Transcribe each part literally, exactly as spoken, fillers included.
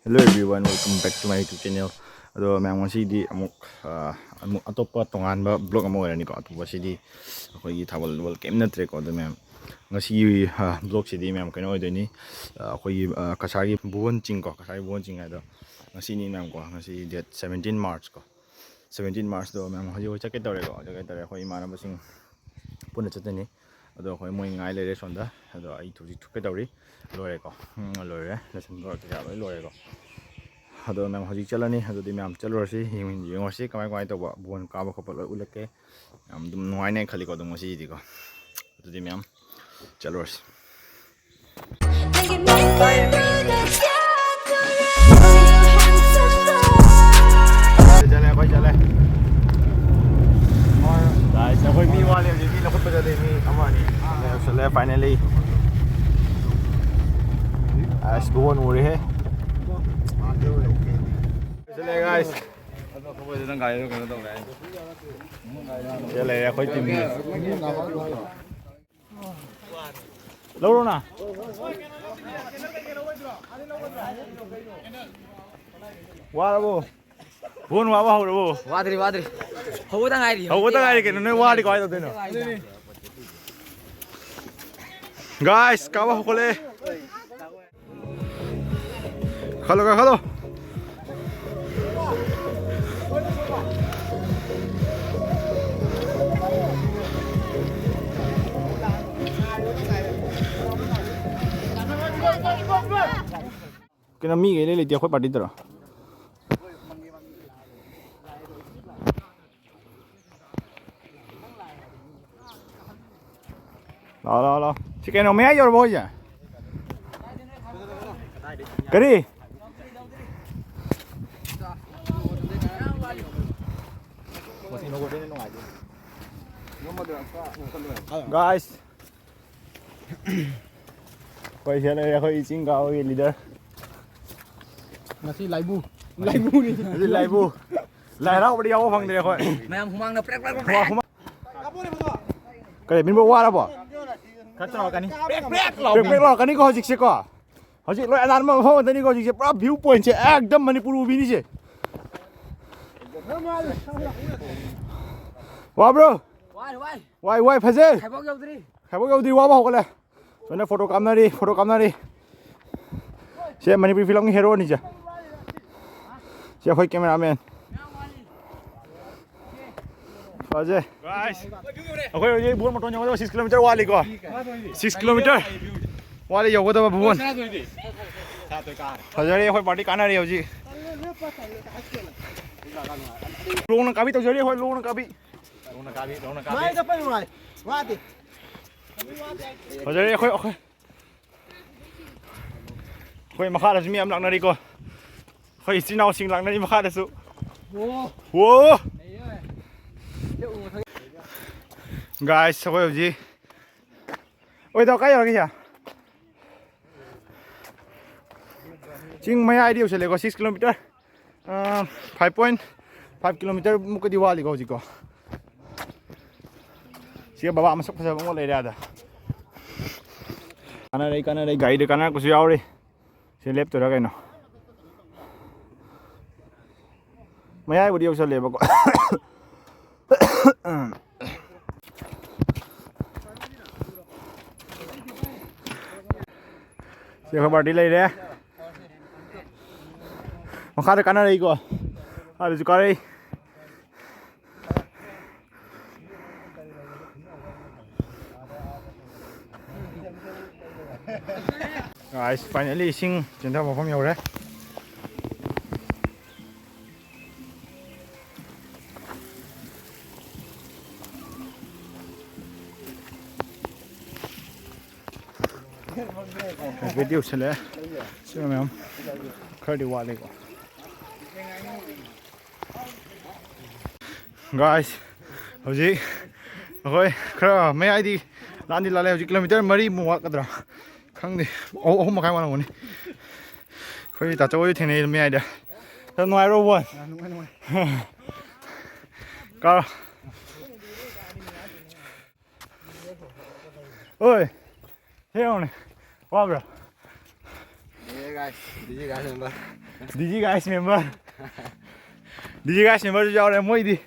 Hello everyone, welcome back to my YouTube channel. ꯑꯗꯣ ꯃꯌꯥꯝ, ꯉꯁꯤꯗꯤ ꯑꯃꯨꯛ ꯑ, ꯑꯃꯨꯛ ꯑꯇꯣꯞꯄ ꯇꯣꯉꯥꯟꯕ vlog ꯑꯃ ꯑꯣꯏꯔꯅꯤꯀꯣ꯫ ꯑꯇꯣꯞꯄꯁꯤꯗꯤ ꯑꯩꯈꯣꯏꯒꯤ ꯊꯥꯕꯜ ꯀꯩꯝ ꯅꯠꯇ꯭ꯔꯦꯀꯣ꯫ ꯑꯗꯣ ꯃꯌꯥꯝ, ꯉꯁꯤꯒꯤ vlogꯁꯤꯗꯤ ꯃꯌꯥꯝ ꯀꯩꯅꯣ ꯑꯣꯏꯗꯣꯏꯅꯤ꯫ ꯑ, ꯑꯩꯈꯣꯏꯒꯤ ꯑ, ꯀꯁꯥꯔꯒꯤ ꯚꯨꯕꯟ ꯆꯤꯡ ꯀꯣ, ꯀꯁꯥꯔꯒꯤ ꯚꯨꯕꯟ ꯆꯤꯡ ꯍꯥꯏꯗꯣ ꯉꯁꯤꯅꯤ ꯃꯌꯥꯝ ꯀꯣ꯫ ꯉꯁꯤ date seventeen March ꯀꯣ, seventeen Marchꯇꯣ ꯃꯌꯥꯝ ꯍꯧꯖꯤꯛ ꯍꯧꯖꯤꯛ ꯆꯠꯀꯦ ꯇꯧꯔꯦꯀꯣ꯫ ꯆꯠꯀꯦ ꯇꯧꯔꯦ, ꯑꯩꯈꯣꯏ ꯏꯃꯥꯟꯅꯕꯁꯤꯡ ꯄꯨꯟꯅ ꯆꯠꯇꯣꯏꯅꯤ꯫ ꯑꯗꯣ ꯑꯩꯈꯣꯏ ꯃꯣꯏ ꯉꯥꯏ ꯂꯩꯔꯦ ꯁꯣꯝꯗ꯫ ꯑꯗꯣ ꯑꯩ ꯍꯧꯖꯤꯛ ꯊꯣꯛꯀꯦ ꯇꯧꯔꯤ꯫ ꯂꯣꯏꯔꯦꯀꯣ꯫ ꯎꯝ, ꯂꯣꯏꯔꯦ꯫ ꯂꯦꯁꯟ ꯀꯩꯀꯥ ꯂꯣꯏ ꯂꯣꯏꯔꯦꯀꯣ꯫ ꯑꯗꯣ ꯃꯌꯥꯝ ꯍꯧꯖꯤꯛ ꯆꯠꯂꯅꯤ꯫ ꯑꯗꯨꯗꯤ ꯃꯌꯥꯝ ꯆꯠꯂꯨꯔꯁꯤ, ꯌꯦꯡ-, ꯌꯦꯡꯉꯨꯔꯁꯤ ꯀꯃꯥꯏ ꯀꯃꯥꯏꯅ ꯇꯧꯕ꯫ ꯕꯣꯟ ꯀꯥꯕ ꯈꯣꯠꯄ ꯂꯣꯏ ꯎꯠꯂꯛꯀꯦ꯫ ꯌꯥꯝ ꯑꯗꯨꯝ ꯅꯨꯡꯉꯥꯏꯅꯦ ꯈꯜꯂꯤꯀꯣ ꯑꯗꯨꯝ ꯉꯁꯤꯗꯤꯀꯣ꯫ ꯑꯗꯨꯗꯤ ꯃꯌꯥꯝ ꯆꯠꯂꯨꯔꯁꯤ꯫ ꯆꯠꯂꯦ, ꯑꯩꯈꯣꯏ ꯆꯠꯂꯦ꯫ Guys, ꯑꯩꯈꯣꯏ ꯃꯤ ꯋꯥꯠꯂꯤ ꯍꯧꯖꯤꯛ, ꯃꯤ ꯂꯧꯈꯠꯄ ꯆꯠꯂꯤ, ꯃꯤ ꯑꯃ ꯑꯅꯤ꯫ ꯆꯠꯂꯦ, finally꯫ ꯑꯁ, ꯕꯣꯟ ꯎꯔꯦꯍꯦ꯫ ꯆꯠꯂꯦ, guys꯫ ꯁꯤꯗ ꯂꯩꯔꯦ ꯑꯩꯈꯣꯏ team꯫ ꯂꯧꯔꯣꯅ꯫ ꯋꯥꯔꯕꯣ? ꯕꯣꯟ ꯋꯥꯕ ꯍꯧꯔꯕꯣ? ꯋꯥꯗ꯭ꯔꯤ, ꯋꯥꯗ꯭ꯔꯤ꯫ ꯍꯧꯕꯗ ꯉꯥꯏꯔꯤ꯫ ꯍꯧꯕꯗ ꯉꯥꯏꯔꯤ ꯀꯩꯅꯣ, ꯅꯣꯏ ꯋꯥꯔꯗꯤ ꯀꯃꯥꯏꯅ ꯇꯧꯗꯣꯏꯅꯣ? Guys, ꯀꯥꯕ ꯍꯧꯒꯠꯂꯦ꯫ ꯀꯥꯈꯠꯂꯣ, ꯀꯥꯈꯠꯂꯣ꯫ ꯀꯩꯅꯣ, ꯃꯤꯒꯩ ꯂꯩ ꯂꯩꯇꯦ, ꯑꯩꯈꯣꯏ party ꯗꯔꯣ? ꯂꯥꯛꯑꯣ, ꯂꯥꯛꯑꯣ, ꯂꯥꯛꯑꯣ꯫ ꯁꯤ ꯀꯩꯅꯣ, ꯃꯌꯥꯏ ꯌꯧꯔꯕꯣ ꯍꯧꯖꯤꯛ? ꯀꯔꯤ? Guys, ꯑꯩꯈꯣꯏ ꯁꯤꯗ ꯂꯩꯔꯦ, ꯑꯩꯈꯣꯏ ꯆꯤꯡ ꯀꯥꯕꯒꯤ leader꯫ ꯉꯁꯤ ꯂꯥꯏꯕꯨ꯫ ꯂꯥꯏꯕꯨꯅꯤ꯫ ꯉꯁꯤ ꯂꯥꯏꯕꯨ꯫ ꯂꯥꯏ ꯍꯔꯥꯎꯕꯗꯤ ꯌꯥꯎꯕ ꯐꯪꯗ꯭ꯔꯦ ꯑꯩꯈꯣꯏ꯫ ꯃꯌꯥꯝ ꯍꯨꯃꯥꯡꯅ ꯄ꯭ꯔꯦꯛ ꯄ꯭ꯔꯦꯛ ꯄ꯭ꯔꯦꯛ꯫ ꯍꯨꯃꯥꯡ, ꯍꯨꯃꯥꯡ꯫ ꯀꯔꯤ, ꯃꯤꯟꯕ ꯋꯥꯔꯕꯣ? ꯈꯔ ꯇꯧꯔꯛꯀꯅꯤ꯫ ꯄ꯭ꯔꯦꯛ ꯄ꯭ꯔꯦꯛ ꯂꯥꯎꯕꯤ꯫ ꯄ꯭ꯔꯦꯛ ꯄ꯭ꯔꯦꯛ ꯂꯥꯎꯔꯛꯀꯅꯤꯀꯣ ꯍꯧꯖꯤꯛꯁꯦꯀꯣ꯫ ꯍꯧꯖꯤꯛ ꯂꯣꯏ ꯑꯅꯥꯟꯕ ꯃꯐꯝ ꯉꯥꯛꯇꯅꯤꯀꯣ ꯍꯧꯖꯤꯛꯁꯦ, ꯄꯨꯔꯥ view pointꯁꯦ ꯑꯦꯛꯗꯝ ꯃꯅꯤꯄꯨꯔ ꯎꯕꯤꯅꯤꯁꯦ꯫ ꯋꯥꯕ꯭ꯔꯣ? ꯋꯥꯏ, ꯋꯥꯏ꯫ ꯋꯥꯏ, ꯋꯥꯏ, ꯐꯖꯩ꯫ ꯈꯥꯏꯕꯣꯛ ꯌꯧꯗ꯭ꯔꯤ꯫ ꯈꯥꯏꯕꯣꯛ ꯌꯧꯗ꯭ꯔꯤ, ꯋꯥꯕ ꯍꯧꯒꯠꯂꯦ꯫ ꯁꯣꯝꯗ photo ꯀꯥꯞꯅꯔꯤ, photo ꯀꯥꯞꯅꯔꯤ꯫ ꯁꯦ ꯃꯅꯤꯄꯨꯔꯤ filmꯒꯤ heroꯅꯤꯁꯦ꯫ ꯁꯤ ꯑꯩꯈꯣꯏ cameraman꯫ ꯐꯖꯩ꯫ Guys, ꯑꯩꯈꯣꯏ ꯍꯧꯖꯤꯛ ꯕꯣꯟ ꯃꯇꯣꯟ ꯌꯧꯒꯗꯕ six kilometer ꯋꯥꯠꯂꯤꯀꯣ꯫ Six kilometer ꯋꯥꯠꯂꯤ ꯌꯧꯒꯗꯕ ꯕꯣꯟ꯫ ꯐꯖꯔꯦ, ꯑꯩꯈꯣꯏ party ꯀꯥꯟꯅꯔꯦ ꯍꯧꯖꯤꯛ꯫ ꯂꯣꯡꯅ ꯀꯥꯕꯤ ꯇꯧꯖꯔꯤ ꯑꯩꯈꯣꯏ, ꯂꯣꯡꯅ ꯀꯥꯕꯤ꯫ ꯃꯥꯏꯗ ꯄꯩ ꯅꯨꯡꯉꯥꯏ꯫ ꯋꯥꯗꯦ꯫ ꯐꯖꯔꯦ ꯑꯩꯈꯣꯏ, ꯑꯩꯈꯣꯏ꯫ ꯑꯩꯈꯣꯏ ꯃꯈꯥꯗꯁꯨ ꯃꯤ ꯌꯥꯝ ꯂꯥꯛꯅꯔꯤꯀꯣ꯫ ꯑꯩꯈꯣꯏ ꯏꯆꯤꯟ ꯏꯅꯥꯎꯁꯤꯡ ꯂꯥꯛꯅꯔꯤ ꯃꯈꯥꯗꯁꯨ꯫ ꯑꯣ꯫ ꯑꯣ꯫ ꯂꯩꯌꯦ꯫ ꯁꯤ ꯎ ꯃꯊꯛ꯫ Guys, ꯑꯩꯈꯣꯏ ꯍꯧꯖꯤꯛ, ꯑꯣꯏ, ꯏꯇꯥꯎ, ꯀꯥꯏ ꯌꯧꯔꯒꯦ ꯁꯤꯗ? ꯆꯤꯡ ꯃꯌꯥꯏꯗꯤ ꯌꯧꯁꯜꯂꯦꯀꯣ, six kilometer꯫ ꯑꯥ, five point five kilometer ꯃꯨꯛꯀꯗꯤ ꯋꯥꯠꯂꯤꯀꯣ ꯍꯧꯖꯤꯛꯀꯣ꯫ ꯁꯤꯒ ꯕꯕꯥ ꯃꯁꯛ ꯐꯖꯕ ꯑꯃ ꯂꯩꯔꯦ ꯑꯥꯗ꯫ ꯀꯥꯟꯅꯔꯦ, ꯀꯥꯟꯅꯔꯦ, ꯒꯥꯔꯤꯗ ꯀꯥꯟꯅꯔꯛꯄꯁꯨ ꯌꯥꯎꯔꯤ꯫ ꯁꯤ ꯂꯦꯞꯇꯣꯏꯔꯥ ꯀꯩꯅꯣ? ꯃꯌꯥꯏꯕꯨꯗꯤ ꯌꯧꯁꯜꯂꯦꯕꯀꯣ꯫ ꯁꯤ ꯑꯩꯈꯣꯏ party ꯂꯩꯔꯦ꯫ ꯃꯈꯥꯗ ꯀꯥꯟꯅꯔꯛꯏꯀꯣ꯫ ꯑꯥꯗꯁꯨ ꯀꯥꯔꯛꯏ꯫ Guys, finally ꯏꯁꯤꯡ ꯆꯦꯟꯊꯕ ꯃꯐꯝ ꯌꯧꯔꯦ꯫ ꯍꯥꯏꯐꯦꯠꯇꯤ ꯌꯧꯁꯜꯂꯛꯑꯦ꯫ ꯁꯤ ꯃꯌꯥꯝ ꯈꯔꯗꯤ ꯋꯥꯠꯂꯤꯀꯣ꯫ Guys, ꯍꯧꯖꯤꯛ ꯑꯩꯈꯣꯏ ꯈꯔ ꯃꯌꯥꯏꯗꯤ ꯂꯥꯟꯗꯤ ꯂꯥꯜꯂꯦ꯫ ꯍꯧꯖꯤꯛ kilometer ꯃꯔꯤꯃꯨꯛ ꯋꯥꯠꯀꯗ꯭ꯔꯥ ꯈꯪꯗꯦ꯫ ꯑꯍꯨꯝ ꯃꯈꯥꯏ ꯋꯥꯠꯂꯝꯒꯅꯤ꯫ ꯑꯩꯈꯣꯏ ꯇꯥꯆꯧ ꯍꯣꯏ ꯊꯦꯡꯅꯩ ꯃꯌꯥꯏꯗ꯫ ꯌꯥꯝ ꯅꯨꯡꯉꯥꯏꯔꯣ ꯕꯣꯟ? ꯀꯥꯔꯣ꯫ ꯑꯣꯏ, ꯁꯤ ꯌꯦꯡꯉꯨꯅꯦ꯫ ꯋꯥꯕ꯭ꯔꯥ? D G ꯒꯥꯏꯁ member. D G ꯒꯥꯏꯁ ꯃꯦꯝꯕꯔꯁꯨ ꯌꯥꯎꯔꯦ꯫ ꯃꯣꯏꯗꯤ,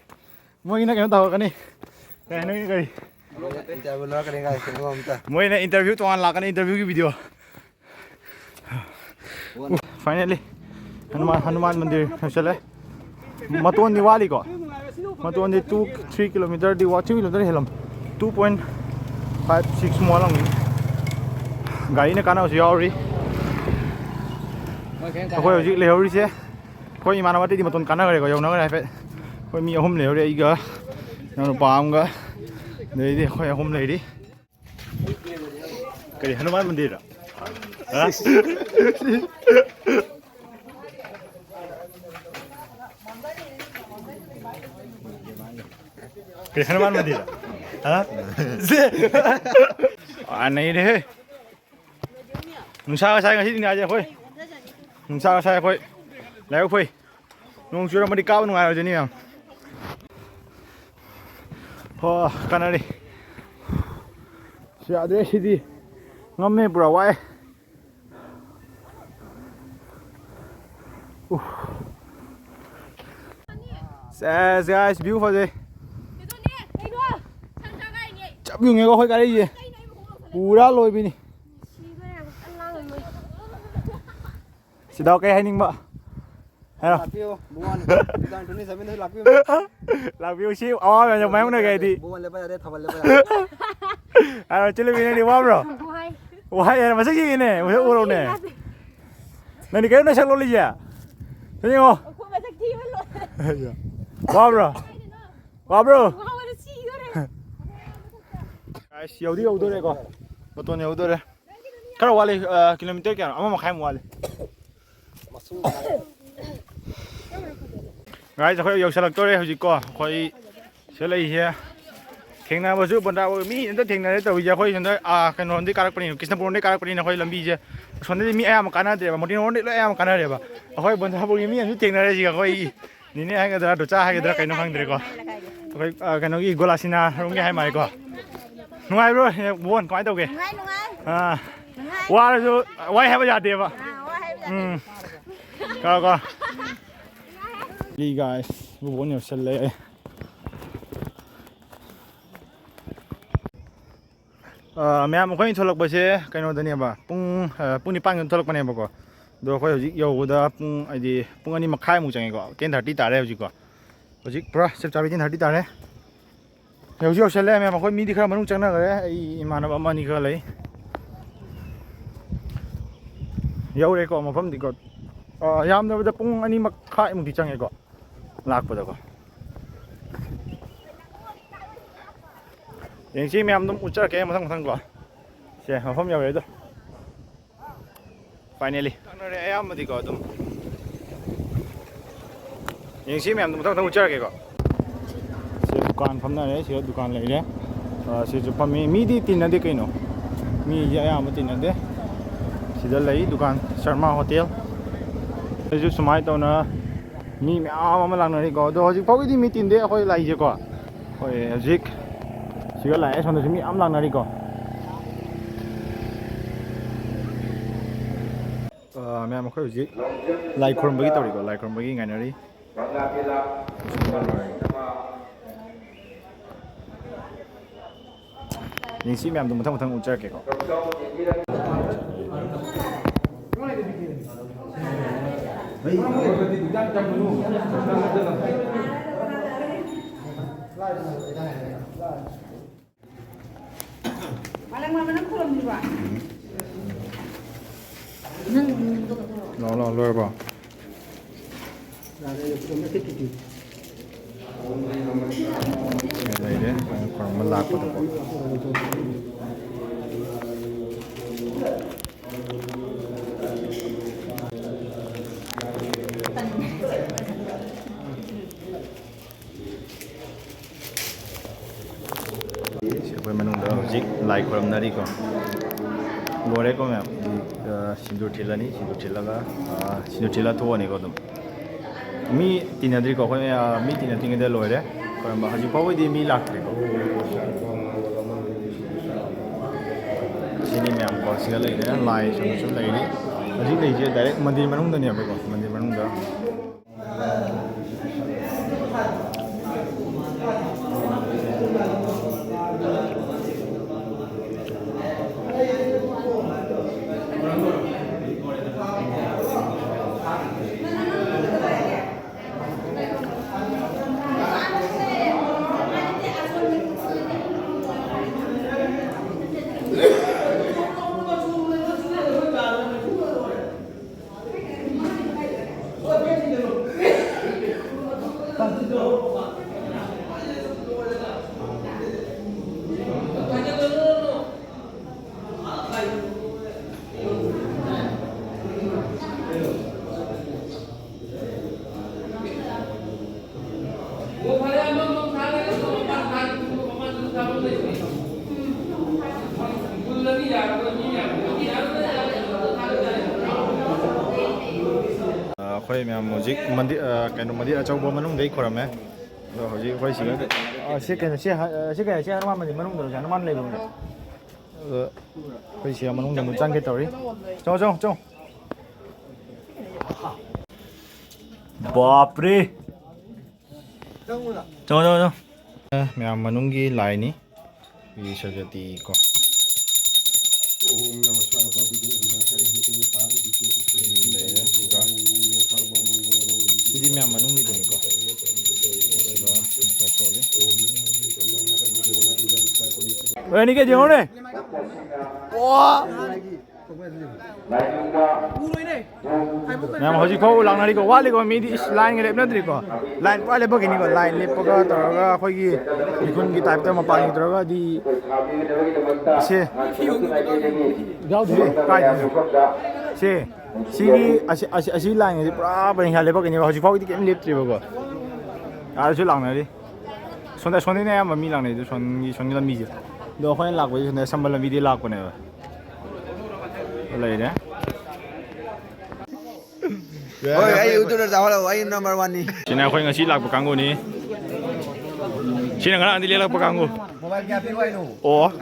ꯃꯣꯏꯒꯤꯅ ꯀꯩꯅꯣ ꯇꯧꯔꯛꯀꯅꯤ, ꯀꯩ ꯍꯥꯏꯅꯤ, ꯀꯔꯤ? ꯏꯟꯇꯔꯚꯤꯌꯨ ꯂꯧꯔꯛꯀꯅꯤ ꯒꯥꯏꯁ ꯃꯦꯝꯕꯔ ꯑꯝꯇ꯫ ꯃꯣꯏꯅ ꯏꯟꯇꯔꯚꯤꯌꯨ ꯇꯣꯉꯥꯟ ꯂꯥꯛꯀꯅꯤ, ꯏꯟꯇꯔꯚꯤꯌꯨꯒꯤ ꯚꯤꯗꯤꯑꯣ꯫ Finally, ꯍꯅꯨꯃꯥꯟ, ꯍꯅꯨꯃꯥꯟ ꯃꯟꯗꯤꯔ ꯌꯧꯁꯜꯂꯦ꯫ ꯃꯇꯣꯟꯗꯤ ꯋꯥꯠꯂꯤꯀꯣ꯫ ꯃꯇꯣꯟꯗꯤ two, three kilometre ꯗꯤ ꯋꯥ-, three kilometre ꯍꯦꯜꯂꯝ-, two point five six ꯃꯨꯛ ꯋꯥꯠꯂꯝꯒꯅꯤ꯫ ꯒꯥꯔꯤꯅ ꯀꯥꯟꯅꯕꯁꯨ ꯌꯥꯎꯔꯤ꯫ ꯑꯩꯈꯣꯏ ꯍꯧꯖꯤꯛ ꯂꯩꯍꯧꯔꯤꯁꯦ, ꯑꯩꯈꯣꯏ ꯏꯃꯥꯟꯅꯕ ꯑꯇꯩꯗꯤ ꯃꯇꯣꯟ ꯀꯥꯟꯅꯈ꯭ꯔꯦꯀꯣ, ꯌꯧꯅꯈ꯭ꯔꯦ ꯍꯥꯏꯐꯦꯠ꯫ ꯑꯩꯈꯣꯏ ꯃꯤ ꯑꯍꯨꯝ ꯂꯩꯍꯧꯔꯤ, ꯑꯩꯒ ꯏꯅꯥꯎꯅꯨꯄꯥ ꯑꯃꯒ, ꯑꯗꯩꯗꯤ ꯑꯩꯈꯣꯏ ꯑꯍꯨꯝ ꯂꯩꯔꯤ꯫ ꯀꯔꯤ, ꯍꯅꯨꯃꯥꯟ ꯃꯟꯗꯤꯔꯔꯣ? ꯍꯥ? ꯀꯔꯤ, ꯍꯅꯨꯃꯥꯟ ꯃꯟꯗꯤꯔꯔꯣ? ꯍꯥ? ꯑꯥ, ꯅꯩꯔꯦꯍꯦ꯫ ꯅꯨꯡꯁꯥꯒ ꯁꯥꯏ ꯉꯁꯤꯗꯤ, ꯅꯤꯡꯉꯥꯏꯁꯦ ꯑꯩꯈꯣꯏ꯫ ꯅꯨꯡꯁꯥꯒ ꯁꯥꯏ ꯑꯩꯈꯣꯏ꯫ ꯂꯥꯏꯕꯛ ꯐꯩ꯫ ꯅꯣꯡ ꯆꯨꯔꯝꯃꯗꯤ ꯀꯥꯕ ꯅꯨꯡꯉꯥꯏꯔꯣꯏꯗꯣꯏꯅꯤ ꯌꯥꯝ꯫ ꯍꯣ, ꯀꯥꯟꯅꯔꯤ꯫ ꯌꯥꯗ꯭ꯔꯦ ꯁꯤꯗꯤ꯫ ꯉꯝꯃꯦ, ꯄꯨꯔꯥ ꯋꯥꯏ꯫ ꯎꯐ꯫ ꯁꯦꯁ, guys, view ꯐꯖꯩ꯫ ꯆꯞ ꯌꯨꯡꯉꯦꯀꯣ ꯑꯩꯈꯣꯏ ꯒꯥꯔꯤꯁꯦ꯫ ꯄꯨꯔꯥ ꯂꯣꯏꯕꯤꯅꯤ꯫ ꯁꯤꯗ ꯀꯩ ꯍꯥꯏꯅꯤꯡꯕ? ꯍꯥꯏꯔꯣ꯫ ꯂꯥꯛꯄꯤꯌꯨ, ꯕꯨꯋꯥꯟ, two thousand twenty seven ꯗꯁꯨ ꯂꯥꯛꯄꯤꯌꯨ꯫ ꯂꯥꯛꯄꯤꯌꯨ, ꯁꯤ ꯑꯋꯥ ꯃꯌꯥꯝꯁꯦ ꯃꯥꯌꯣꯛꯅꯒꯦ ꯍꯥꯏꯗꯤ꯫ ꯕꯨꯋꯥꯟ ꯂꯦꯞꯄ ꯌꯥꯗꯦ, ꯊꯥꯕꯜ ꯂꯦꯞꯄ ꯌꯥꯗꯦ꯫ ꯍꯥꯏꯔꯣ, ꯆꯤꯜꯂꯕꯤ, ꯅꯪꯗꯤ ꯋꯥꯕ꯭ꯔꯣ? ꯋꯥꯏ꯫ ꯋꯥꯏ ꯍꯥꯏꯔꯣ, ꯃꯁꯛ ꯌꯦꯡꯉꯤꯅꯦ, ꯃꯁꯛ ꯎꯔꯣꯅꯦ꯫ ꯌꯥꯗꯦ꯫ ꯅꯪꯗꯤ ꯀꯩꯅꯣ ꯅꯁꯛ ꯂꯣꯜꯂꯤꯁꯦ? ꯁꯤ ꯌꯦꯡꯉꯣ꯫ ꯑꯩꯈꯣꯏ ꯃꯁꯛ ꯊꯤꯕ ꯂꯣꯏ꯫ ꯋꯥꯕ꯭ꯔꯣ? ꯋꯥꯕ꯭ꯔꯣ? ꯋꯥꯕꯅ ꯁꯤꯗꯣꯔꯦ꯫ ꯑꯁ, ꯌꯧꯗꯤ ꯌꯧꯗꯣꯔꯦꯀꯣ꯫ ꯃꯇꯣꯟ ꯌꯧꯗꯣꯔꯦ꯫ ꯈꯔ ꯋꯥꯠꯂꯤ, ꯑ, kilometre ꯀꯌꯥꯅꯣ? ꯑꯃ ꯃꯈꯥꯏꯃꯨꯛ ꯋꯥꯠꯂꯤ꯫ Guys, ꯑꯩꯈꯣꯏ ꯌꯧꯁꯜꯂꯛꯇꯣꯔꯦ ꯍꯧꯖꯤꯛꯀꯣ꯫ ꯑꯩꯈꯣꯏ ꯁꯤꯗ ꯂꯩꯔꯤꯁꯦ ꯊꯦꯡꯅꯕꯁꯨ ꯕꯟꯗ꯭ꯔꯥ ꯃꯤ ꯑꯝꯇ ꯊꯦꯡꯅꯔꯦ ꯇꯧꯔꯤꯁꯦ꯫ ꯑꯩꯈꯣꯏ ꯁꯣꯝꯗ, ꯑ, ꯀꯩꯅꯣꯔꯣꯝꯗꯒꯤ ꯀꯥꯔꯛꯄꯅꯤꯅ, ꯀ꯭ꯔꯤꯁꯅꯄꯨꯔꯔꯣꯝꯗꯒꯤ ꯀꯥꯔꯛꯄꯅꯤꯅ ꯑꯩꯈꯣꯏ ꯂꯝꯕꯤꯁꯦ ꯁꯣꯝꯗꯗꯤ ꯃꯤ ꯑꯌꯥꯝꯕ ꯀꯥꯟꯅꯗ꯭ꯔꯦꯕ, ꯃꯣꯇꯤꯅꯥꯔꯣꯝꯗꯒꯤ ꯂꯣꯏ ꯑꯌꯥꯝꯕ ꯀꯥꯟꯅꯔꯦꯕ꯫ ꯑꯩꯈꯣꯏ ꯕꯟꯗ꯭ꯔꯥꯄꯨꯔꯒꯤ ꯃꯤ ꯑꯃꯁꯨ ꯊꯦꯡꯅꯔꯦ ꯁꯤꯒ, ꯑꯩꯈꯣꯏ ꯅꯤꯅꯦ ꯍꯥꯏꯒꯗ꯭ꯔꯥ, ꯗꯣꯆꯥ ꯍꯥꯏꯒꯗ꯭ꯔꯥ, ꯀꯩꯅꯣ ꯈꯪꯗ꯭ꯔꯦꯀꯣ꯫ ꯑꯩꯈꯣꯏ, ꯑ, ꯀꯩꯅꯣꯒꯤ ꯒꯣꯂꯥꯁꯤꯅꯥꯔꯣꯝꯒꯤ ꯍꯥꯏ ꯃꯥꯜꯂꯦꯀꯣ꯫ ꯅꯨꯡꯉꯥꯏꯕ꯭ꯔꯣ, ꯕꯣꯟ? ꯀꯃꯥꯏꯅ ꯇꯧꯒꯦ? ꯅꯨꯡꯉꯥꯏ, ꯅꯨꯡꯉꯥꯏ꯫ ꯑꯥ꯫ ꯅꯨꯡꯉꯥꯏ꯫ ꯋꯥꯔꯁꯨ, ꯋꯥꯏ ꯍꯥꯏꯕ ꯌꯥꯗꯦꯕ꯫ ꯑꯥ, ꯋꯥꯏ ꯍꯥꯏꯕ ꯎꯝ꯫ ꯀꯥꯎ, ꯀꯥꯎ꯫ Hey guys, ꯕꯣꯕꯣꯟ ꯌꯧꯁꯜꯂꯦ꯫ ꯑ, ꯃꯌꯥꯝ, ꯑꯩꯈꯣꯏꯅ ꯊꯣꯛꯂꯛꯄꯁꯦ ꯀꯩꯅꯣꯗꯅꯦꯕ, ꯄꯨꯡ, ꯑ, ꯄꯨꯡ ꯅꯤꯄꯥꯟꯗ ꯊꯣꯛꯂꯛꯄꯅꯦꯕꯀꯣ꯫ ꯑꯗꯣ ꯑꯩꯈꯣꯏ ꯍꯧꯖꯤꯛ ꯌꯧꯕꯗ ꯄꯨꯡ, ꯍꯥꯏꯗꯤ, ꯄꯨꯡ ꯑꯅꯤ ꯃꯈꯥꯏꯃꯨꯛ ꯆꯪꯉꯦꯀꯣ, ten thirty ꯇꯥꯔꯦ ꯍꯧꯖꯤꯛꯀꯣ꯫ ꯍꯧꯖꯤꯛ ꯄꯨꯔꯥ ꯆꯞ ꯆꯥꯕꯤ ten thirty ꯇꯥꯔꯦ꯫ ꯍꯧꯖꯤꯛ ꯌꯧꯁꯜꯂꯦ ꯃꯌꯥꯝ, ꯑꯩꯈꯣꯏ ꯃꯤꯗꯤ ꯈꯔ ꯃꯅꯨꯡ ꯆꯪꯅꯈ꯭ꯔꯦ, ꯑꯩ ꯏꯃꯥꯟꯅꯕ ꯑꯃ ꯑꯅꯤ ꯈꯔ ꯂꯩ꯫ ꯌꯧꯔꯦꯀꯣ ꯃꯐꯝꯗꯤꯀꯣ꯫ ꯑ, ꯌꯥꯝꯗ꯭ꯔꯕꯗ ꯄꯨꯡ ꯑꯅꯤ ꯃꯈꯥꯏꯃꯨꯛꯇꯤ ꯆꯪꯉꯦꯀꯣ ꯂꯥꯛꯄꯗꯀꯣ꯫ ꯌꯦꯡꯁꯤ ꯃꯌꯥꯝ, ꯑꯗꯨꯝ ꯎꯠꯆꯔꯛꯀꯦ ꯃꯊꯪ ꯃꯊꯪ ꯀꯣ꯫ ꯁꯦ, ꯃꯐꯝ ꯌꯧꯔꯦ ꯑꯗꯣ꯫ Finally꯫ ꯂꯥꯛꯅꯔꯦ ꯑꯌꯥꯝꯕꯗꯤꯀꯣ ꯑꯗꯨꯝ꯫ ꯌꯦꯡꯁꯤ ꯃꯌꯥꯝꯗꯣ ꯃꯊꯪ ꯃꯊꯪ ꯎꯠꯆꯔꯛꯀꯦꯀꯣ꯫ ꯁꯤ ꯗꯨꯀꯥꯟ ꯐꯝꯅꯔꯦ, ꯁꯤꯗ ꯗꯨꯀꯥꯟ ꯂꯩꯔꯦ꯫ ꯑ, ꯁꯤꯁꯨ ꯐꯝꯃꯤ꯫ ꯃꯤꯗꯤ ꯇꯤꯟꯅꯗꯦ ꯀꯩꯅꯣ꯫ ꯃꯤꯁꯦ ꯑꯌꯥꯝꯕ ꯇꯤꯟꯅꯗꯦ꯫ ꯁꯤꯗ ꯂꯩ ꯗꯨꯀꯥꯟ ꯁꯔꯃ ꯍꯣꯇꯦꯜ꯫ ꯑꯩꯁꯨ ꯁꯨꯃꯥꯏꯅ ꯇꯧꯅ ꯃꯤ ꯃꯌꯥꯝ ꯑꯃ ꯂꯥꯛꯅꯔꯤꯀꯣ꯫ ꯑꯗꯣ ꯍꯧꯖꯤꯛ ꯐꯥꯎꯒꯤꯗꯤ ꯃꯤ ꯇꯤꯟꯗꯦ ꯑꯩꯈꯣꯏ ꯂꯥꯛꯏꯁꯦꯀꯣ꯫ ꯍꯣꯏ, ꯍꯧꯖꯤꯛ ꯁꯤꯒ ꯂꯥꯛꯑꯦ, ꯁꯣꯝꯗꯁꯨ ꯃꯤ ꯌꯥꯝ ꯂꯥꯛꯅꯔꯤꯀꯣ꯫ ꯑ, ꯃꯌꯥꯝ, ꯑꯩꯈꯣꯏ ꯍꯧꯖꯤꯛ ꯂꯥꯏ ꯈꯨꯔꯨꯝꯕꯒꯤ ꯇꯧꯔꯤꯀꯣ, ꯂꯥꯏ ꯈꯨꯔꯨꯝꯕꯒꯤ ꯉꯥꯏꯅꯔꯤ꯫ ꯌꯦꯡꯁꯤ ꯃꯌꯥꯝꯗꯣ ꯃꯊꯪ ꯃꯊꯪ ꯎꯠꯆꯔꯛꯀꯦꯀꯣ꯫ ꯂꯥꯛꯑꯣ, ꯂꯥꯛꯑꯣ, ꯂꯣꯏꯔꯕꯣ? ꯂꯩꯔꯦ, ꯈꯨꯔꯨꯝꯕ ꯂꯥꯛꯄꯗꯀꯣ꯫ ꯁꯤ ꯑꯩꯈꯣꯏ ꯃꯅꯨꯡꯗ ꯍꯧꯖꯤꯛ ꯂꯥꯏ ꯈꯨꯔꯨꯝꯅꯔꯤꯀꯣ꯫ ꯂꯣꯏꯔꯦꯀꯣ ꯃꯌꯥꯝ꯫ ꯑ, ꯁꯤꯟꯗꯨꯔ ꯊꯤꯜꯂꯅꯤ, ꯁꯤꯟꯗꯨꯔ ꯊꯤꯜꯂꯒ, ꯑ, ꯁꯤꯟꯗꯨꯔ ꯊꯤꯜꯂ ꯊꯣꯛꯑꯅꯤꯀꯣ ꯑꯗꯨꯝ꯫ ꯃꯤ ꯇꯤꯟꯅꯗ꯭ꯔꯤꯀꯣ ꯑꯩꯈꯣꯏ, ꯑ, ꯃꯤ ꯇꯤꯟꯅꯗ꯭ꯔꯤꯉꯩꯗ ꯂꯣꯏꯔꯦ ꯈꯨꯔꯨꯝꯕ꯫ ꯍꯧꯖꯤꯛ ꯐꯥꯎꯕꯗꯤ ꯃꯤ ꯂꯥꯛꯇ꯭ꯔꯤꯀꯣ꯫ ꯁꯤꯅꯤ ꯃꯌꯥꯝ ꯀꯣ, ꯁꯤꯗ ꯂꯩꯔꯦ, ꯂꯥꯏ ꯁꯣꯝꯗꯁꯨ ꯂꯩꯔꯤ꯫ ꯍꯧꯖꯤꯛ ꯂꯩꯔꯤꯁꯦ ꯗꯥꯏꯔꯦꯛ ꯃꯟꯗꯤꯔ ꯃꯅꯨꯡꯗꯅꯦꯕꯀꯣ, ꯃꯟꯗꯤꯔ ꯃꯅꯨꯡꯗ꯫ ꯑ, ꯑꯩꯈꯣꯏ ꯃꯌꯥꯝ ꯍꯧꯖꯤꯛ ꯃꯟꯗꯤꯔ, ꯑ, ꯀꯩꯅꯣ, ꯃꯟꯗꯤꯔ ꯑꯆꯧꯕ ꯃꯅꯨꯡꯗꯩ ꯈꯣꯏꯔꯝꯃꯦ꯫ ꯑꯗꯣ ꯍꯧꯖꯤꯛ ꯑꯩꯈꯣꯏ ꯁꯤꯒ, ꯑ, ꯁꯤ ꯀꯩꯅꯣ, ꯁꯤ ꯍ-, ꯑ, ꯁꯤ ꯀꯩꯅꯣ, ꯁꯤ ꯍꯅꯨꯃꯥꯟ ꯃꯟꯗꯤꯔ ꯃꯅꯨꯡꯗꯔꯣ, ꯁꯤ ꯍꯅꯨꯃꯥꯟ ꯂꯩꯕ ꯃꯅꯨꯡꯗ? ꯑꯗꯣ ꯑꯩꯈꯣꯏ ꯁꯤꯒ ꯃꯅꯨꯡꯗ ꯑꯃꯨꯛ ꯆꯪꯒꯦ ꯇꯧꯔꯤ꯫ ꯆꯪꯉꯣ, ꯆꯪꯉꯣ, ꯆꯪꯉꯣ꯫ ꯕꯥꯞꯔꯦ! ꯆꯪꯉꯣ, ꯆꯪꯉꯣ, ꯆꯪꯉꯣ꯫ ꯑꯦ, ꯃꯌꯥꯝ ꯃꯅꯨꯡꯒꯤ ꯂꯥꯏꯅꯤ꯫ ꯁ꯭ꯔꯤ ꯁꯔꯁꯋꯇꯤ ꯀꯣ꯫ ꯁꯤ ꯂꯩꯔꯦ, ꯁꯤꯒ꯫ ꯁꯤꯗꯤ ꯃꯌꯥꯝ ꯃꯅꯨꯡꯒꯤꯗꯨꯅꯤꯀꯣ꯫ ꯁꯤꯒ ꯃꯟꯇ꯭ꯔ ꯁꯣꯜꯂꯤ꯫ ꯍꯣꯏ, ꯑꯅꯤ ꯀꯦ ꯌꯦꯡꯉꯨꯅꯦ꯫ ꯃꯌꯥꯝ ꯍꯧꯖꯤꯛ ꯐꯥꯎ ꯂꯥꯛꯅꯔꯤꯀꯣ, ꯋꯥꯠꯂꯤꯀꯣ, ꯃꯤꯗꯤ ꯏꯁ, ꯂꯥꯏꯟꯒ ꯂꯦꯞꯅꯗ꯭ꯔꯤꯀꯣ꯫ ꯂꯥꯏꯟ ꯄꯨꯔꯥ ꯂꯦꯞꯄꯛꯈꯤꯅꯤꯀꯣ, ꯂꯥꯏꯟ ꯂꯦꯞꯄꯒ ꯇꯧꯔꯒ ꯑꯩꯈꯣꯏꯒꯤ ꯃꯤꯈꯨꯟꯒꯤ ꯇꯥꯏꯞꯇ ꯃꯄꯥꯟꯒꯤ ꯇꯧꯔꯒꯗꯤ ꯁꯦ꯫ ꯌꯥꯎꯗ꯭ꯔꯤ, ꯀꯥꯏꯗꯅꯣ? ꯁꯦ꯫ ꯁꯤꯒꯤ, ꯑꯁꯤ, ꯑꯁꯤ, ꯑꯁꯤ ꯂꯥꯏꯟ ꯑꯁꯤ ꯄꯨꯔꯥ ꯄꯔꯦꯡꯁꯥ ꯂꯦꯞꯄꯛꯀꯅꯦꯕ꯫ ꯍꯧꯖꯤꯛ ꯐꯥꯎꯒꯤꯗꯤ ꯀꯩꯝ ꯂꯦꯞꯇ꯭ꯔꯤꯕꯀꯣ꯫ ꯑꯥꯗꯁꯨ ꯂꯥꯛꯅꯔꯤ꯫ ꯁꯣꯝꯗ, ꯁꯣꯝꯗꯩꯅ ꯑꯌꯥꯝꯕ ꯃꯤ ꯂꯥꯛꯅꯩꯗꯣ, ꯁꯣꯝꯒꯤ, ꯁꯣꯝꯒꯤ ꯂꯝꯕꯤꯁꯦ꯫ ꯑꯗꯣ ꯑꯩꯈꯣꯏꯅ ꯂꯥꯛꯄꯁꯦ ꯁꯣꯝꯗ ꯁꯝꯕ ꯂꯝꯕꯤꯗꯩ ꯂꯥꯛꯄꯅꯦꯕ꯫ ꯂꯩꯔꯦ꯫ ꯍꯣꯏ, ꯑꯩ ꯎꯠꯇꯨꯅ ꯆꯥꯍꯜꯂꯛꯑꯣ, ꯑꯩ ꯅꯝꯕꯔ ꯋꯥꯟꯅꯤ꯫ ꯁꯤꯅ ꯑꯩꯈꯣꯏ ꯉꯁꯤ ꯂꯥꯛꯄ ꯀꯥꯡꯕꯨꯅꯤ꯫ ꯁꯤꯅ ꯉꯔꯥꯡꯗꯤ ꯂꯦꯛꯂꯛꯄ ꯀꯥꯡꯕꯨ꯫ ꯃꯣꯕꯥꯏꯜ ꯀꯌꯥ ꯄꯤꯔꯨ ꯍꯥꯏꯅꯣ? ꯑꯣ꯫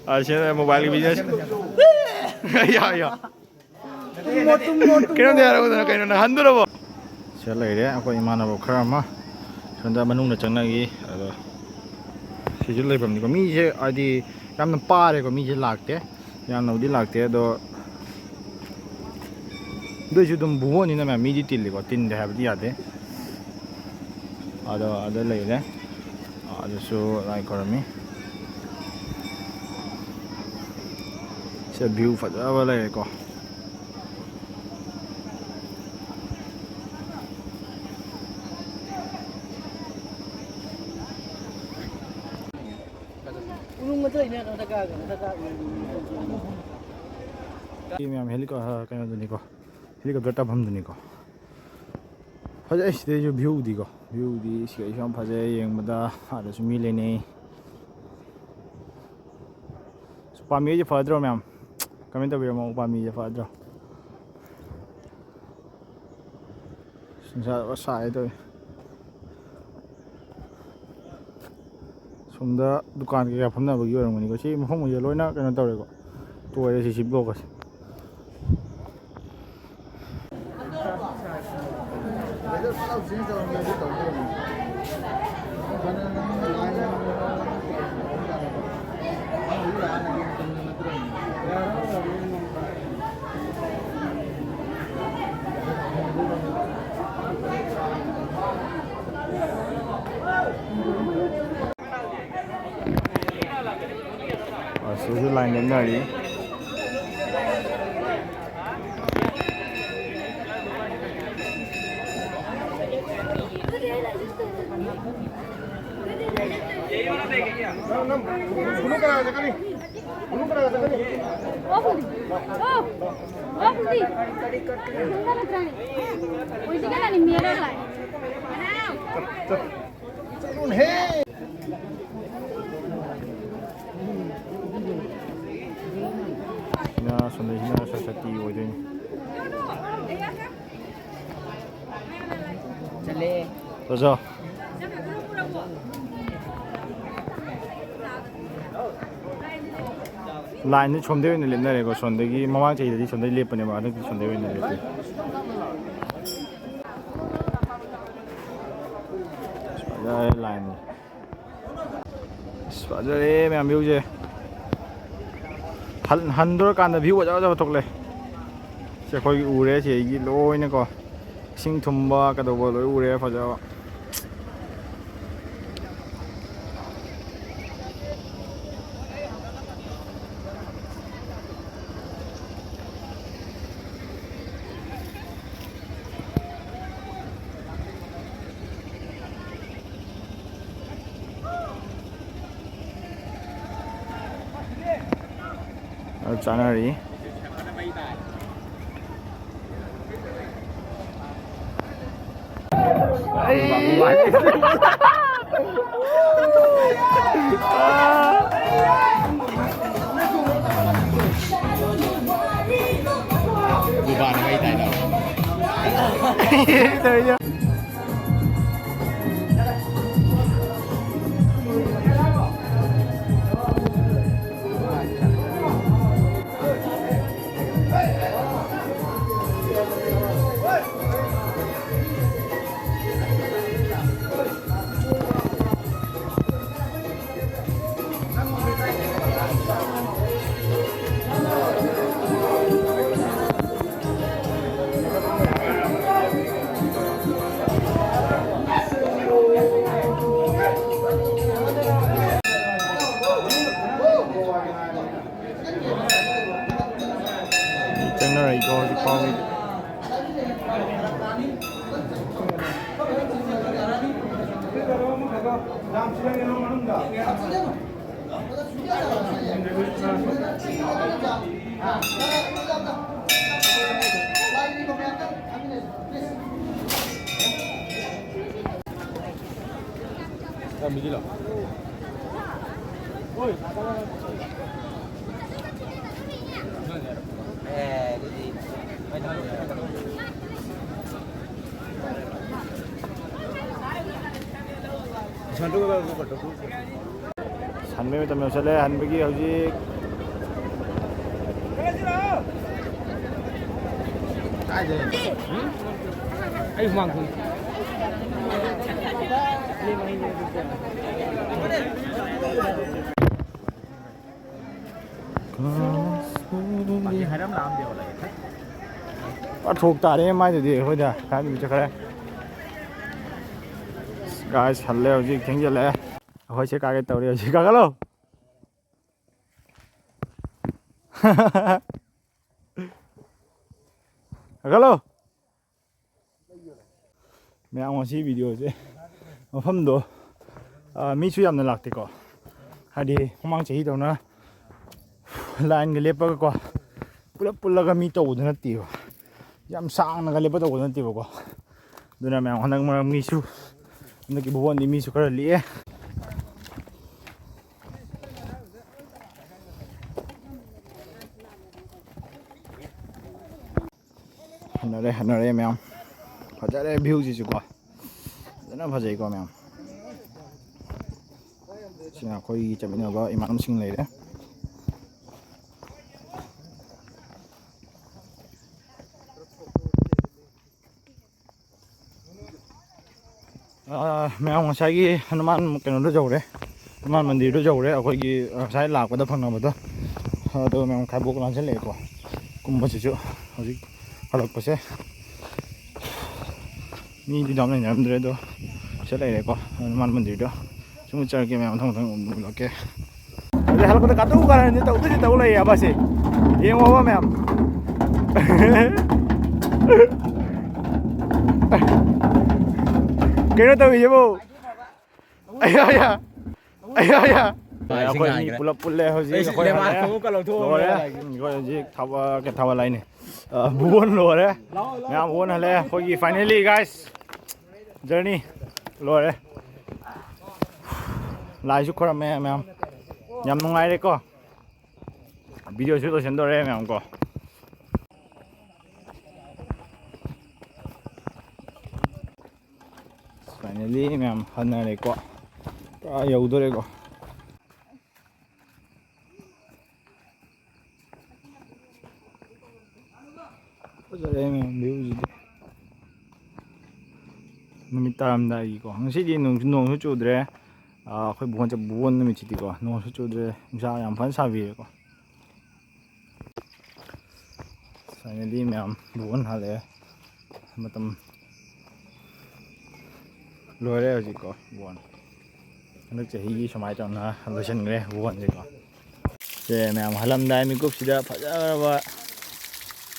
ꯑ, ꯁꯤꯅ ꯃꯣꯕꯥꯏꯜꯒꯤ ꯕꯤꯖꯤꯅꯦꯁ꯫ ꯌꯥ, ꯌꯥ꯫ ꯀꯩꯅꯣꯝꯗ ꯍꯥꯏꯔꯛꯎꯗꯅ, ꯀꯩꯅꯣ ꯅꯪ ꯍꯟꯗꯣꯔꯕꯣ? ꯁꯤꯗ ꯂꯩꯔꯦ ꯑꯩꯈꯣꯏ ꯏꯃꯥꯟꯅꯕ ꯈꯔ ꯑꯃ, ꯁꯣꯝꯗ ꯃꯅꯨꯡꯗ ꯆꯪꯅꯈꯤ꯫ ꯑꯗꯣ ꯁꯤꯁꯨ ꯂꯩꯐꯝꯅꯤꯀꯣ꯫ ꯃꯤꯁꯦ ꯍꯥꯏꯗꯤ ꯌꯥꯝꯅ ꯄꯥꯔꯦꯀꯣ, ꯃꯤꯁꯦ ꯂꯥꯛꯇꯦ, ꯌꯥꯝꯅꯕꯨꯗꯤ ꯂꯥꯛꯇꯦ꯫ ꯑꯗꯣ ꯑꯗꯨꯏꯁꯨ ꯑꯗꯨꯝ ꯚꯨꯕꯣꯟꯅꯤꯅ ꯃꯌꯥꯝ ꯃꯤꯗꯤ ꯇꯤꯜꯂꯤꯀꯣ, ꯇꯤꯟꯗꯦ ꯍꯥꯏꯕꯗꯤ ꯌꯥꯗꯦ꯫ ꯑꯗꯣ ꯑꯗ ꯂꯩꯔꯦ꯫ ꯑꯗꯨꯁꯨ ꯂꯥꯏ ꯈꯣꯏꯔꯝꯃꯤ꯫ ꯁꯤꯗ ꯚ꯭ꯌꯨ ꯐꯖꯕ ꯂꯩꯔꯦꯀꯣ꯫ ꯁꯤ ꯃꯌꯥꯝ ꯍꯦꯂꯤꯀꯣ-, ꯑ, ꯀꯩꯅꯣꯗꯨꯅꯤꯀꯣ, ꯍꯦꯂꯤꯀꯣꯞꯇꯔ ꯇꯝꯐꯝꯗꯨꯅꯤꯀꯣ꯫ ꯐꯖꯩ꯫ ꯁꯤꯗꯩꯁꯨ ꯚ꯭ꯌꯨꯗꯤꯀꯣ, ꯚ꯭ꯌꯨꯗꯤ ꯁꯤꯗꯩꯁꯨ ꯌꯥꯝ ꯐꯖꯩ ꯌꯦꯡꯕꯗ꯫ ꯑꯥꯗꯁꯨ ꯃꯤ ꯂꯩꯅꯩ꯫ ꯎꯄꯥꯝꯕꯤꯁꯦ ꯐꯗ꯭ꯔꯣ ꯃꯌꯥꯝ? ꯀꯃꯦꯟ ꯇꯧꯕꯤꯔꯝꯃꯣ, ꯎꯄꯥꯝꯕꯤꯁꯦ ꯐꯗ꯭ꯔꯣ? ꯅꯨꯡꯁꯥ ꯁꯥꯏ ꯇꯧꯋꯦ꯫ ꯁꯣꯝꯗ ꯗꯨꯀꯥꯟ ꯀꯩꯀꯥ ꯐꯝꯅꯕꯒꯤ ꯑꯣꯏꯔꯝꯒꯅꯤꯀꯣ꯫ ꯁꯤ ꯃꯐꯝ ꯈꯩꯁꯦ ꯂꯣꯏꯅ ꯀꯩꯅꯣ ꯇꯧꯔꯦꯀꯣ꯫ ꯇꯣꯏꯔꯦ ꯁꯤ, ꯁꯤ ꯕ꯭ꯂꯣꯛ ꯑꯁꯦ꯫ ꯑꯁꯤꯁꯨ ꯂꯥꯏꯟ ꯂꯦꯞꯅꯔꯤ꯫ ꯁꯤꯅ, ꯁꯣꯝꯗꯁꯤꯅ ꯁꯔꯁꯇꯤ ꯑꯣꯏꯗꯣꯏꯅꯤ꯫ ꯆꯠꯂꯦ꯫ ꯆꯠꯂꯣ꯫ ꯂꯥꯏꯟꯁꯦ ꯁꯣꯝꯗꯩ ꯑꯣꯏꯅ ꯂꯦꯞꯅꯔꯦꯀꯣ꯫ ꯁꯣꯝꯗꯒꯤ, ꯃꯃꯥꯡ ꯆꯍꯤꯗꯗꯤ ꯁꯣꯝꯗꯩ ꯂꯦꯞꯄꯅꯦꯕ, ꯍꯟꯗꯛꯇꯤ ꯁꯣꯝꯗꯩ ꯑꯣꯏꯅ ꯂꯦꯞꯄꯤ꯫ ꯐꯖꯔꯦ ꯂꯥꯏꯟꯁꯦ꯫ ꯑꯁ, ꯐꯖꯔꯦ ꯃꯌꯥꯝ ꯚ꯭ꯌꯨꯁꯦ꯫ ꯍꯟ-, ꯍꯟꯗꯣꯔꯀꯥꯟꯗ ꯚ꯭ꯌꯨ ꯐꯖ ꯐꯖꯕ ꯊꯣꯛꯂꯛꯑꯦ꯫ ꯁꯤ ꯑꯩꯈꯣꯏꯒꯤ ꯎꯔꯦ, ꯁꯤ ꯑꯩꯒꯤ ꯂꯣꯏꯅꯀꯣ꯫ ꯏꯁꯤꯡ ꯊꯨꯝꯕ ꯀꯩꯗꯧꯕ ꯂꯣꯏ ꯎꯔꯦ, ꯐꯖꯕ꯫ ꯑꯗꯨ ꯆꯥꯅꯔꯤ꯫ ꯆꯪꯅꯔꯛꯏꯀꯣ ꯍꯧꯖꯤꯛ ꯐꯥꯎꯒꯤꯗꯤ꯫ ꯍꯟꯕꯒꯤ ꯃꯇꯝ ꯌꯧꯁꯜꯂꯦ꯫ ꯍꯟꯕꯒꯤ ꯍꯧꯖꯤꯛ ꯑꯩ ꯍꯨꯃꯥꯡ ꯊꯣꯛꯏ꯫ ꯄꯥꯊꯣꯛ ꯇꯥꯔꯦ ꯃꯥꯏꯗꯨꯗꯤ ꯑꯩꯈꯣꯏꯗ ꯀꯥꯏꯗꯕꯤ ꯆꯠꯈ꯭ꯔꯦ꯫ ꯒꯥꯏꯁ ꯍꯜꯂꯦ ꯍꯧꯖꯤꯛ ꯊꯦꯡꯖꯤꯜꯂꯛꯑꯦ꯫ ꯑꯩꯈꯣꯏꯁꯦ ꯀꯥꯒꯦ ꯇꯧꯔꯤ ꯍꯧꯖꯤꯛ ꯀꯥꯈꯠꯂꯣ꯫ ꯀꯥꯈꯠꯂꯣ꯫ ꯃꯌꯥꯝ ꯉꯁꯤ ꯚꯤꯗꯤꯑꯣꯁꯦ ꯃꯐꯝꯗꯣ ꯃꯤꯁꯨ ꯌꯥꯝꯅ ꯂꯥꯛꯇꯦꯀꯣ꯫ ꯍꯥꯏꯗꯤ ꯃꯃꯥꯡ ꯆꯍꯤꯗꯧꯅ ꯂꯥꯏꯟꯒ ꯂꯦꯞꯄꯒꯀꯣ ꯄꯨꯂꯞ ꯄꯨꯜꯂꯒ ꯃꯤ ꯇꯧꯕꯗꯨ ꯅꯠꯇꯦꯕ꯫ ꯌꯥꯝ ꯁꯥꯡꯅꯒ ꯂꯦꯞꯄ ꯇꯧꯕꯗꯨ ꯅꯠꯇꯦꯕꯀꯣ꯫ ꯑꯗꯨꯅ ꯃꯌꯥꯝ ꯍꯟꯗꯛ ꯃꯔꯛ ꯃꯤꯁꯨ ꯍꯟꯗꯛꯀꯤ ꯚꯨꯕꯣꯟꯗꯤ ꯃꯤꯁꯨ ꯈꯔ ꯂꯤꯛꯑꯦ꯫ ꯍꯟꯅꯔꯦ ꯍꯟꯅꯔꯦ ꯃꯌꯥꯝ꯫ ꯐꯖꯔꯦ ꯚ꯭ꯌꯨꯁꯤꯁꯨꯀꯣ꯫ ꯐꯖꯅ ꯐꯖꯩꯀꯣ ꯃꯌꯥꯝ꯫ ꯁꯤꯅ ꯑꯩꯈꯣꯏꯒꯤ ꯆꯠꯃꯤꯟꯅꯕ ꯏꯃꯥꯟꯅꯕꯁꯤꯡ ꯂꯩꯔꯦ꯫ ꯃꯌꯥꯝ ꯉꯁꯥꯏꯒꯤ ꯍꯅꯨꯃꯥꯟ ꯀꯩꯅꯣꯗꯣ ꯌꯧꯔꯦ꯫ ꯍꯅꯨꯃꯥꯟ ꯃꯟꯗꯤꯔꯗꯣ ꯌꯧꯔꯦ꯫ ꯑꯩꯈꯣꯏꯒꯤ ꯉꯁꯥꯏ ꯂꯥꯛꯄꯗ ꯐꯪꯅꯕꯗꯣ꯫ ꯑꯗꯣ ꯃꯌꯥꯝ ꯈꯥꯏꯕꯣꯛ ꯂꯥꯟꯁꯤꯜꯂꯛꯑꯦꯀꯣ꯫ ꯀꯨꯝꯕꯁꯤꯁꯨ ꯍꯧꯖꯤꯛ ꯍꯜꯂꯛꯄꯁꯦ꯫ ꯃꯤꯗꯤ ꯌꯥꯝ ꯂꯩꯅꯔꯝꯗ꯭ꯔꯦ ꯑꯗꯣ ꯁꯤꯗ ꯂꯩꯔꯦꯀꯣ꯫ ꯍꯅꯨꯃꯥꯟ ꯃꯟꯗꯤꯔꯗꯣ ꯁꯨꯝ ꯆꯠꯂꯒꯦ ꯃꯌꯥꯝ ꯃꯊꯪ ꯃꯊꯪ ꯎꯠꯂꯛꯀꯦ꯫ ꯑꯗꯩ ꯍꯜꯂꯛꯄꯗ ꯀꯥꯇꯨ ꯀꯥꯔꯟꯁꯦ ꯇꯧꯗꯣꯏꯁꯦ ꯇꯧ ꯂꯩꯌꯦꯕ ꯁꯤ꯫ ꯌꯦꯡꯉꯣꯕ ꯃꯌꯥꯝ꯫ ꯀꯩꯅꯣ ꯇꯧꯔꯤꯁꯤꯕꯨ? ꯑꯌꯥ, ꯑꯌꯥ꯫ ꯑꯌꯥ, ꯑꯌꯥ꯫ ꯑꯩꯈꯣꯏ ꯃꯤ ꯄꯨꯂꯞ ꯄꯨꯜꯂꯦ ꯍꯧꯖꯤꯛ꯫ ꯑꯩꯈꯣꯏ ꯍꯜꯂꯛꯑꯦ꯫ ꯂꯣꯏꯔꯦ꯫ ꯑꯩꯈꯣꯏ ꯍꯧꯖꯤꯛ ꯊꯥꯕꯜ, ꯀꯩ ꯊꯥꯕꯜ ꯍꯥꯏꯅꯤ? ꯑ, ꯚꯨꯕꯣꯟ ꯂꯣꯏꯔꯦ꯫ ꯃꯌꯥꯝ ꯚꯨꯕꯣꯟ ꯍꯜꯂꯛꯑꯦ꯫ ꯑꯩꯈꯣꯏꯒꯤ finally, guys, journey ꯂꯣꯏꯔꯦ꯫ ꯂꯥꯏꯁꯨ ꯈꯣꯏꯔꯝꯃꯦ ꯃꯌꯥꯝ꯫ ꯌꯥꯝ ꯅꯨꯡꯉꯥꯏꯔꯦꯀꯣ꯫ ꯚꯤꯗꯤꯑꯣꯁꯨ ꯂꯣꯏꯁꯤꯟꯗꯣꯔꯦ ꯃꯌꯥꯝ ꯀꯣ꯫ Finally ꯃꯌꯥꯝ ꯍꯟꯅꯔꯦꯀꯣ꯫ ꯄꯨꯔꯥ ꯌꯧꯗꯣꯔꯦꯀꯣ꯫ ꯐꯖꯔꯦ ꯃꯌꯥꯝ꯫ ꯅꯨꯃꯤꯠ ꯇꯥꯔꯝꯗꯥꯏꯒꯤꯀꯣ, ꯉꯁꯤꯗꯤ ꯅꯣꯡꯁꯨ ꯅꯣꯡꯁꯨ ꯆꯨꯗ꯭ꯔꯦ꯫ ꯑꯥ, ꯑꯩꯈꯣꯏ ꯕꯨꯕꯣꯟ ꯆꯠ-, ꯕꯨꯕꯣꯟ ꯅꯨꯃꯤꯠꯁꯤꯗꯤꯀꯣ, ꯅꯣꯡꯁꯨ ꯆꯨꯗ꯭ꯔꯦ, ꯅꯨꯡꯁꯥ ꯌꯥꯝ ꯐꯖꯅ ꯁꯥꯕꯤꯔꯦꯀꯣ꯫ Finally ꯃꯌꯥꯝ ꯕꯨꯕꯣꯟ ꯍꯜꯂꯛꯑꯦ꯫ ꯃꯇꯝ ꯂꯣꯏꯔꯦ ꯍꯧꯖꯤꯛꯀꯣ, ꯕꯨꯕꯣꯟ꯫ ꯍꯟꯗꯛ ꯆꯍꯤꯒꯤ ꯁꯨꯃꯥꯏꯅ ꯇꯧꯅ ꯂꯣꯏꯁꯤꯟꯈ꯭ꯔꯦ ꯕꯨꯕꯣꯟꯁꯦꯀꯣ꯫ ꯁꯦ ꯃꯌꯥꯝ ꯍꯜꯂꯝꯗꯥꯏ ꯃꯤꯀꯨꯞꯁꯤꯗ ꯐꯖꯈ꯭ꯔꯕ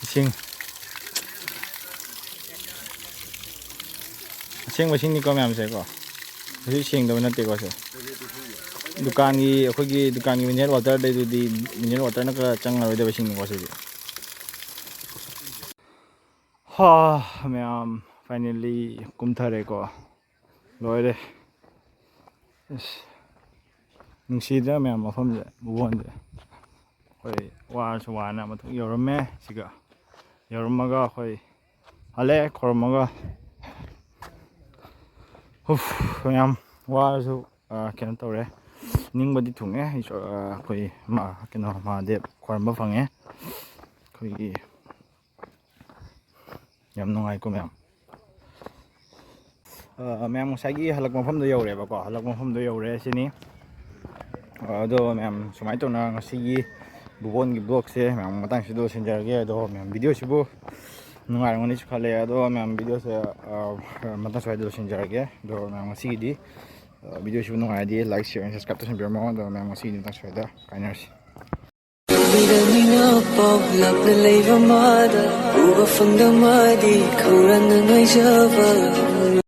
ꯏꯁꯤꯡ꯫ ꯑꯁꯦꯡꯕ ꯏꯁꯤꯡꯅꯤꯀꯣ ꯃꯌꯥꯝꯁꯦꯀꯣ꯫ ꯍꯧꯖꯤꯛ ꯁꯦꯡꯗꯕ ꯅꯠꯇꯦꯀꯣ ꯁꯦ꯫ ꯗꯨꯀꯥꯟꯒꯤ, ꯑꯩꯈꯣꯏꯒꯤ ꯗꯨꯀꯥꯟꯒꯤ mineral water ꯗꯩꯗꯨꯗꯤ mineral water ꯅ ꯈꯔ ꯆꯪꯉꯔꯣꯏꯗꯕ ꯏꯁꯤꯡꯅꯤꯀꯣ ꯁꯤꯗꯤ꯫ ꯍꯥ, ꯃꯌꯥꯝ finally ꯀꯨꯝꯊꯔꯦꯀꯣ꯫ ꯂꯣꯏꯔꯦ꯫ ꯑꯁ, ꯅꯨꯡꯁꯤꯗ꯭ꯔꯥ ꯃꯌꯥꯝ ꯃꯐꯝꯁꯦ, ꯕꯨꯕꯣꯟꯁꯦ꯫ ꯑꯩꯈꯣꯏ ꯋꯥꯔꯁꯨ ꯋꯥꯅ ꯃꯊꯛ ꯌꯧꯔꯝꯃꯦ꯫ ꯁꯤꯒ ꯌꯧꯔꯝꯃꯒ ꯑꯩꯈꯣꯏ ꯍꯜꯂꯛꯑꯦ ꯈꯣꯏꯔꯝꯃꯒ꯫ ꯍꯨꯐ, ꯃꯌꯥꯝ ꯋꯥꯔꯁꯨ, ꯑ, ꯀꯩꯅꯣ ꯇꯧꯔꯦ꯫ ꯅꯤꯡꯕꯗꯤ ꯊꯨꯡꯉꯦ꯫ ꯏꯁꯣꯔ, ꯑ, ꯑꯩꯈꯣꯏ ꯃꯥ-, ꯀꯩꯅꯣ, ꯃꯍꯥꯗꯦꯕ ꯈꯣꯏꯔꯝꯕ ꯐꯪꯉꯦ꯫ ꯑꯩꯈꯣꯏꯒꯤ ꯌꯥꯝ ꯅꯨꯡꯉꯥꯏꯀꯣ ꯃꯌꯥꯝ꯫ ꯑ, ꯃꯌꯥꯝ ꯉꯁꯥꯏꯒꯤ ꯍꯜꯂꯛꯄ ꯃꯐꯝꯗꯣ ꯌꯧꯔꯦꯕꯀꯣ, ꯍꯜꯂꯛꯄ ꯃꯐꯝꯗꯣ ꯌꯧꯔꯦ ꯁꯤꯅꯤ꯫ ꯑ, ꯑꯗꯣ ꯃꯌꯥꯝ ꯁꯨꯃꯥꯏꯅ ꯇꯧꯅ ꯉꯁꯤꯒꯤ ꯕꯨꯕꯣꯟꯒꯤ vlog ꯁꯦ ꯃꯌꯥꯝ ꯃꯇꯥꯡꯁꯤꯗ ꯂꯣꯏꯁꯤꯟꯖꯔꯒꯦ꯫ ꯑꯗꯣ ꯃꯌꯥꯝ video ꯁꯤꯕꯨ ꯅꯨꯡꯉꯥꯏꯔꯝꯒꯅꯤꯁꯨ ꯈꯜꯂꯦ꯫ ꯑꯗꯣ ꯃꯌꯥꯝ video ꯁꯦ, ꯑ, ꯃꯇꯥꯡ ꯁ꯭ꯋꯥꯏꯗ ꯂꯣꯏꯁꯤꯟꯖꯔꯒꯦ꯫ ꯑꯗꯣ ꯃꯌꯥꯝ ꯉꯁꯤꯒꯤꯗꯤ, ꯑ, video ꯁꯤꯕꯨ ꯅꯨꯡꯉꯥꯏꯔꯗꯤ like, share and subscribe ꯇꯧꯁꯟꯕꯤꯔꯝꯃꯣ꯫ ꯑꯗꯣ ꯃꯌꯥꯝ ꯉꯁꯤꯒꯤꯗꯤ ꯃꯇꯥꯡ ꯁ꯭ꯋꯥꯏꯗ ꯀꯥꯏꯅꯔꯁꯤ꯫ ꯃꯤꯔꯝ ꯃꯤꯅ ꯄꯥꯎ ꯂꯥꯞꯅ ꯂꯩꯕ ꯃꯥꯗ ꯎꯕ ꯐꯪꯗ ꯃꯥꯗꯤ ꯈꯧꯔꯥꯡꯅ ꯉꯥꯏꯖꯕ